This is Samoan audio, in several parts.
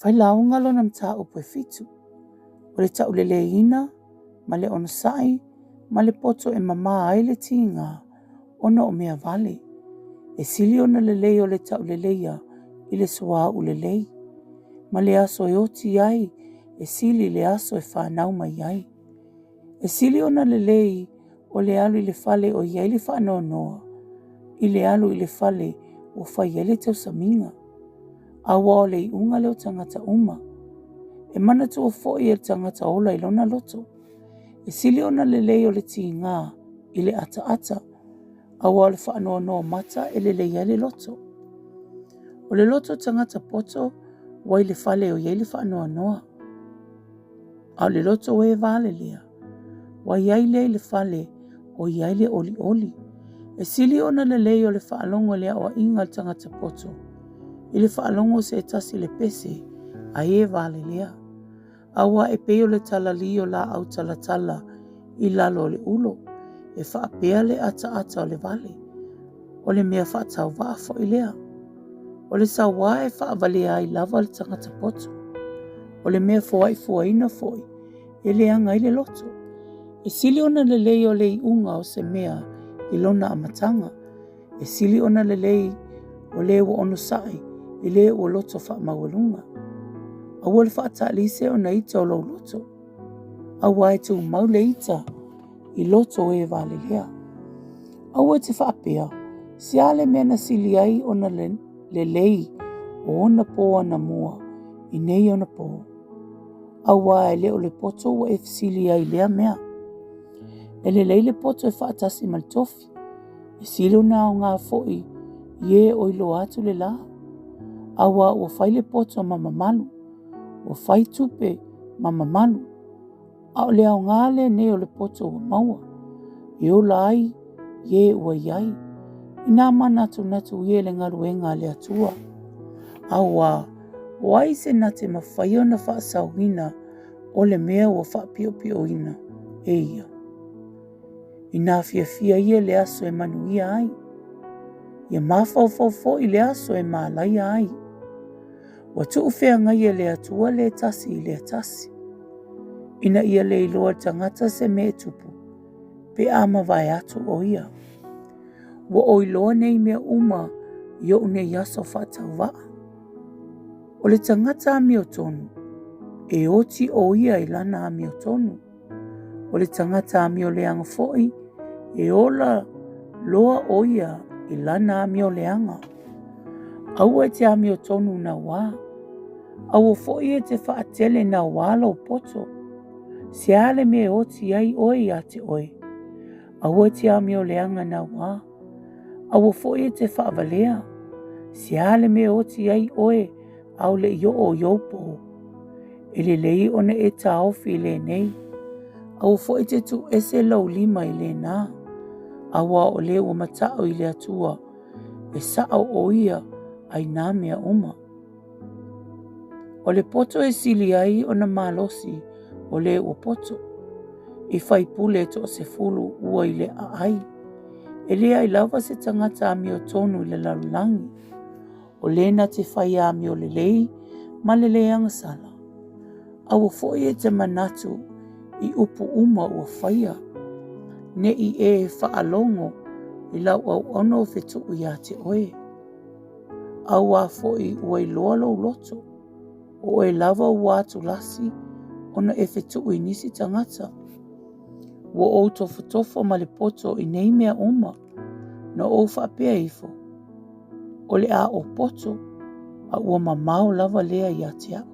Fai lauga lona mataupu e fitu, o le tauleleiina ma le onosai ma le poto e mamā ai le tiga ona o mea vale. E sili ona lelei o le tauleleia i le suauu lelei, ma le aso e oti ai e sili i le aso e fanau mai ai. E sili ona lelei o le alu i le fale o i ai le faanoanoa, i le alu i le fale ua fai ai le tausamiga. Aua o le iuga lea o tagata uma. E manatua foi e le tagata ola i lona loto. E sili ona lelei o le tiga i le ataata, aua o le faanoanoa mata e lelei ai le loto. O le loto tagata poto ua i le fale o i ai le faanoanoa. A o le loto o e valelea, ua i ai lea i le fale o i ai le olioli. E sili ona lelei o le faalogo i le aoaiga a le tagata poto, i le faalogo o se tasi i le pese a e valelea. Aua e pei o le talalī o laau talatala i lalo o le ulo, e faapea le ataata o le vale. O le mea faatauvaa foi lea. O le sauā e faavalea ai lava le tagata poto. O le mea foaifuaina foi e leaga ai le loto. E sili ona lelei o le iuga o se mea i lona amataga. E sili ona lelei o le ua onosai i le ua loto faamaualuga. Aua le faatalise ona ita o lou loto, aua e tumau le ita i loto o e valelea. Aua e te faapea, se a le mea na sili ai ona lelei o ona pō anamua i nei ona pō? Aua e le o le poto ua e fesili ai i lea mea. E lelei le poto e faatasi ma le tofi, e sili ona aoga foi i e o iloa atu le lā. Aua ua fai le poto ma mamalu, ua fai tupe ma mamalu, A o le aoga lenei o le poto ua maua, e ola ai e ua i ai, inā manatunatu ia i le galuega a le Atua. Auā, o ai se na te mafai ona faasaoina o le mea ua faapiopioina e ia? Inā fiafia ia le aso e manuia ai, ia mafaufau foi le aso e mālaia ai. Ua tuufeagai e le Atua lē tasi i lea tasi, ina ia le iloa e le tagata se mea e tupu, pe a mavae atu o ia. Ua ou iloa nei mea uma i o'u nei aso faatauvaa. O le tagata amiotonu, e oti o ia i lana amiotonu. O le tagata amioleaga foi, e ola loa o ia i lana amioleaga. Aua e te amiotonu nauā. Aua foi e te faatele nauā lou poto. Se a le mea e oti ai oe iā te oe? Aua e te amioleaga nauā. Aua foi e te faavalea. Se a le mea e oti ai oe ʻaʻole i oo i ou pō? E lelei ona e taofi i lenei. Aua foi e te tuuese lou lima i lena, aua o le ua mataʻu i le Atua, e saʻo ʻo ia a i nā mea uma. O le poto e sili ai ona malosi o le ua poto, i faipule e toasefulu ua i le aʻai. E leai lava se tagata amiotonu i le lalolagi. O le na te fai amio lelei ma le le agasala. Aua foi e te manatu i upu uma ua faia, ne i e faalogo i lau auauna o fetuʻu iā te oe. Auā foi ua iloa lou loto, o oe lava ua atulasi ona e fetuʻu i nisi tagata. Ua ou tofotofo ma le poto i nei mea uma, na ou faapea ifo, O le a ou poto, a ua mamao lava lea iā te a'u.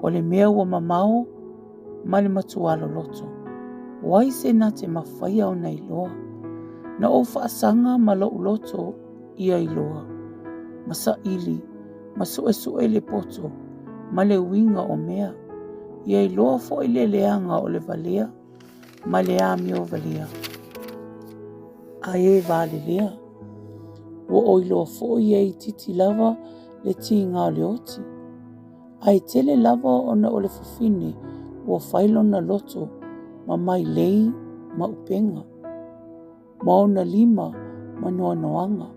O le mea ua mamao ma le matuā loloto, o ai se na te mafaia ona iloa? Na ou faasaga ma lo'u loto ia iloa, ma saili, ma suʻesuʻe le poto ma le uiga o mea, ia iloa foi le leaga o le valea ma le amio valea a e valelea. Ua ou iloa foi e itiiti lava le tiga o le oti, a e tele lava ona o le fafine ua fai lona loto ma mailei ma upega, ma ona lima ma noanoaga,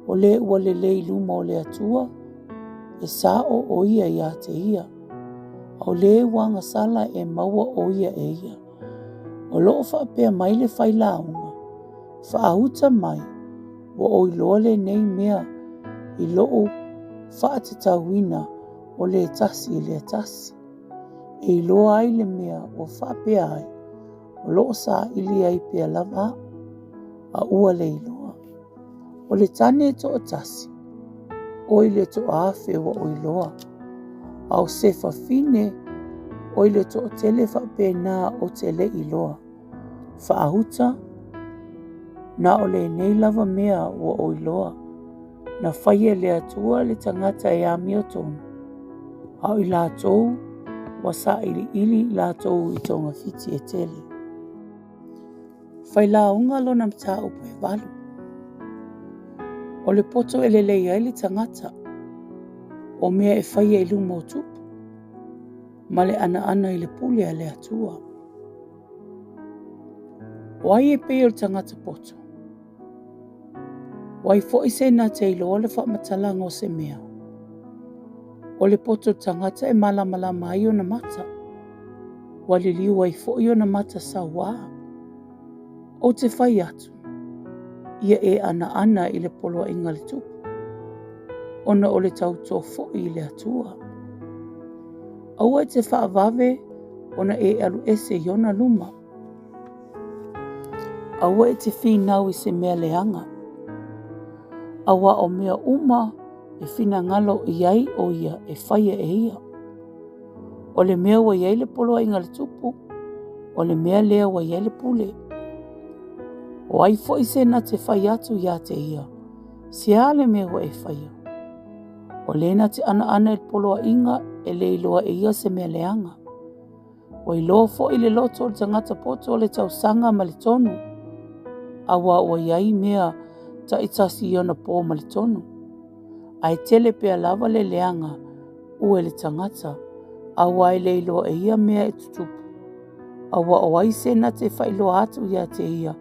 o le ua lelei i luma o le Atua. e sāʻo ʻo ia iā te ia, a o lē ua agasala e maua ʻo ia e ia. O loʻo faapea mai le failauga, Faauta mai, ua ʻoi loa lenei mea i loʻu faatatauina o le tasi i lea tasi. E iloa ai le mea ua faapea ai, o loʻo saili ai pea lava aʻu, a ua le iloa. O le tane e toʻatasi, ʻoi le toʻaafe ua ʻoi loa. A o se fafine, ʻoi le toʻatele faapena o te le iloa. Faahuta, na o lenei lava mea ua ʻoi loa. Na faia e le Atua le tagata e amiotonu, a o i latou ua saʻiliʻili i latou i togafiti e tele. Failauga lona mataupu e valu. O le poto e lelei ai le tagata, o mea e faia i luma o tupu, ma le ʻanaʻana i le pule a le Atua. O ai e pei o le tagata poto? O ai foi se na te iloa le faamatalaga o se mea? O le poto tagata e malamalama ai ona mata, ua liliu ai foi ona mata sauā. Ou te fai atu, ia e ʻanaʻana i le poloaiga a le Tupu, ona o le tautō foi i le Atua. Aua e te faavave ona e alu ese i ona luma. Aua e te finau i se mea leaga, auā o mea uma e finagalo i ai ʻo ia e faia e ia. O le mea ua i ai le poloaiga a le Tupu, o le mea lea ua i ai le pule. O ai foi se na te fai atu iā te ia, Se a le mea ua e faia? O le na te ʻanaʻana i le poloaiga e le iloa e ia se mea leaga. Ua iloa foi le loto o le tagata poto o le tausaga ma le tonu, auā ua i ai mea taitasi i ona pō ma le tonu. Ae tele pea lava le leaga ua i le tagata, auā e le iloa e ia mea e tutupu. Auā o ai se na te faailoa atu iā te ia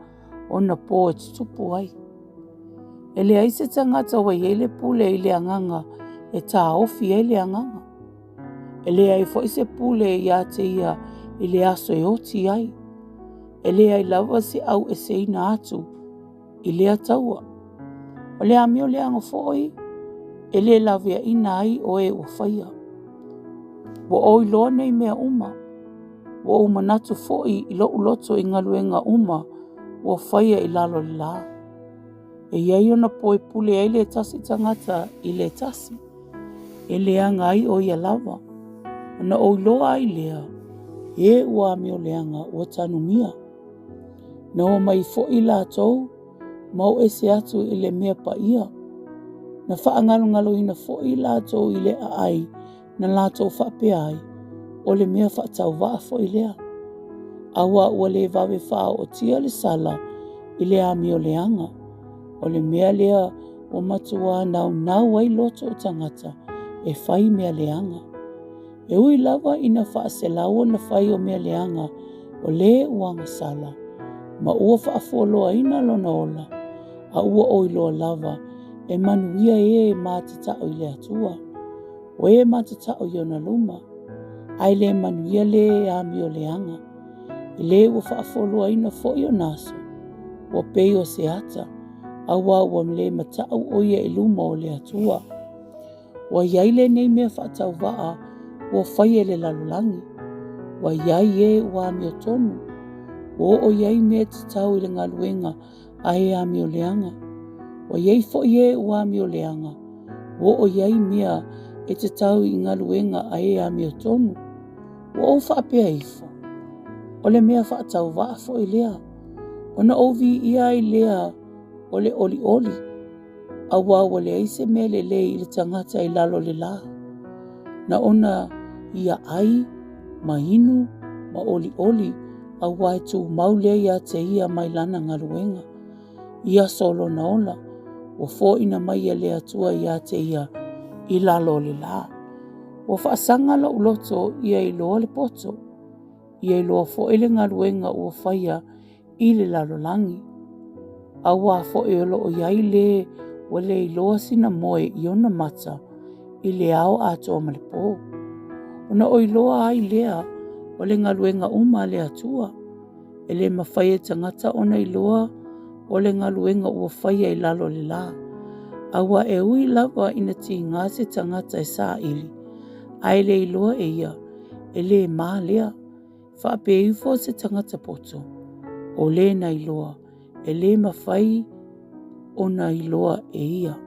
ona pō e tutupu ai? E leai se tagata ua i ai le pule i le agaga e tāofi ai le agaga. E leai foi se pule iā te ia i le aso e oti ai. E leai lava se ʻaueseina atu i lea taua. O le amio leaga foi e le laveaina ai o e ua faia. Ua ou iloa nei mea uma. Ua ou manatu foi i loʻu loto i galuega uma ua faia i lalo o le lā. E i ai ona pō e pule ai le tasi tagata i le tasi, e leaga ai ʻo ia lava. Ona ou iloa ai lea, e ua amio leaga ua tanumia. Na omai foi latou ma o ese atu i le mea paia. Na faagalogaloina foi latou i le aai na latou faapea ai, o le mea faatauvaa foi lea. Auā ua le vave faaootia le sala i le amio leaga, o le mea lea ua matuā naunau ai loto o tagata e fai mea leaga. E ui lava ina faaselau ona fai o mea leaga o lē ua agasala, ma ua faafualoaina lona ola, a ua ʻoi loa lava e manuia ē matatao i le Atua. O e matatao i ona luma, a e le manuia lē amio leaga. I lē ua faafualoaina foi ona aso, ua pei o se ata, auā ua le mataʻu ʻo ia i luma o le Atua. Ua i ai lenei mea faatauvaa ua faia e le lalolagi. Ua i ai ē ua amiotonu. Ua oo i ai mea tatau i le galuega a e amio leaga. Ua i ai foi ē ua amio leaga. Ua oo i ai mea e tatau i galuega a e amiotonu. Ua ou faapea ifo, o le mea faatauvaa foi lea, ona ou viia ai lea o le ʻoliʻoli. Auā ua leai se mea lelei i le tagata i lalo o le lā, na ona ia ʻai ma inu ma ʻoliʻoli, auā e tumau lea iā te ia mai lana galuega. I aso o lona ola, ua fōʻina mai e le Atua iā te ia i lalo o le lā. Ua faasaga loʻu loto ia iloa le poto, ia iloa foi le galuega ua faia i le lalolagi. Auā foi o loo i ai lē ua le iloa sina moe i ona mata i le ao atoa ma le pō. Ona ou iloa ai lea o le galuega uma a le Atua. E le mafai e tagata ona iloa o le galuega ua faia i lalo o le lā. Aua e ui lava ina tiga se tagata e saili, ae le iloa e ia, e le ma lea. Faapea ifo se tagata poto, o le na iloa, e le mafai ona iloa e ia.